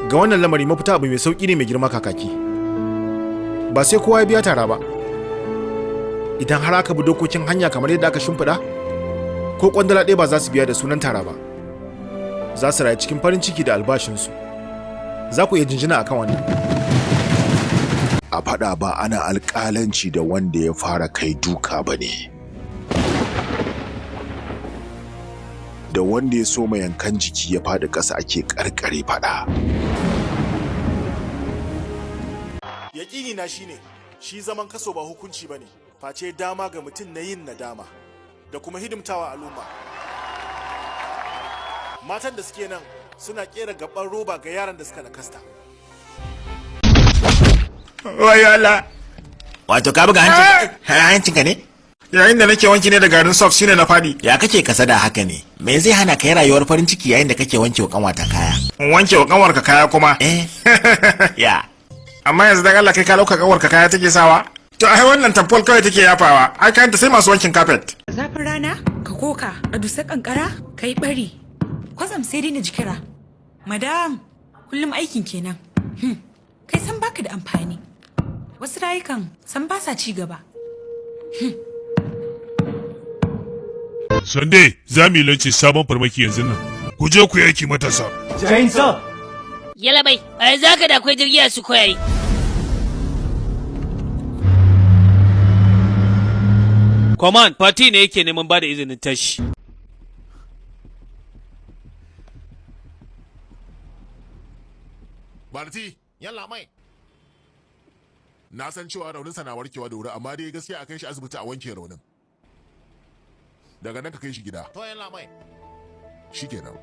Ga wannan lamari mafita abu mai sauki ne mai girma kakaki. Ba sai kowa ya biya tara ba. Idan har aka bi dokokin hanya kamar yadda aka shimfiɗa, ko kwandala ɗaya ba za su biya da sunan tara ba. Za su rayu cikin farin ciki da albashinsu. Za ku iya jinjina akan wannan. A faɗa ba ana alƙalanci da wanda ya fara kai duka ba ne. Da wanda ya soma yankan jiki ya faɗi ƙasa ake ƙarƙare faɗa. Yaƙini na shine shi zaman kaso ba hukunci ba ne, face dama ga mutum na yin nadama da kuma hidimtawa al'umma. Matan da suke nan suna ƙera gaban roba ga yaran da suka nakasta. Wayo Allah. Wato ka buga hancin hancinka ne? Yayin da nake wanki ne da garin soft shine na fadi. Ya kake kasada haka ne? Me zai hana ka yi rayuwar farin ciki yayin da kake wanke wa kanwata kaya? In wanke wa kanwarka kaya kuma. Eh. Ya. Amma yanzu dan Allah kai ka lauka kanwarka kaya take sawa? To ai wannan tamfol kawai take yafawa. Ai kayanta sai masu wankin carpet. Zafin rana, ka koka, a dusar kankara, ka yi bari. Kwazam sai dai na ji kira. Madam, kullum aikin kenan. Kai san baka da amfani. Wasu rayukan san ba sa ci gaba. Sunday, za mu yi lanci sabon farmaki yanzu nan. Ku je ku yi aiki matasa. Yala bai, a yanzu haka da akwai jirgi a su koyayi. Command, party ne yake neman bada izinin tashi. Barti, yalla mai. Na san cewa rauninsa na warkewa da wuri amma dai gaskiya a kai shi asibiti a wanke raunin. Daga nan ka kai shi gida. To yalla mai. Shikenan.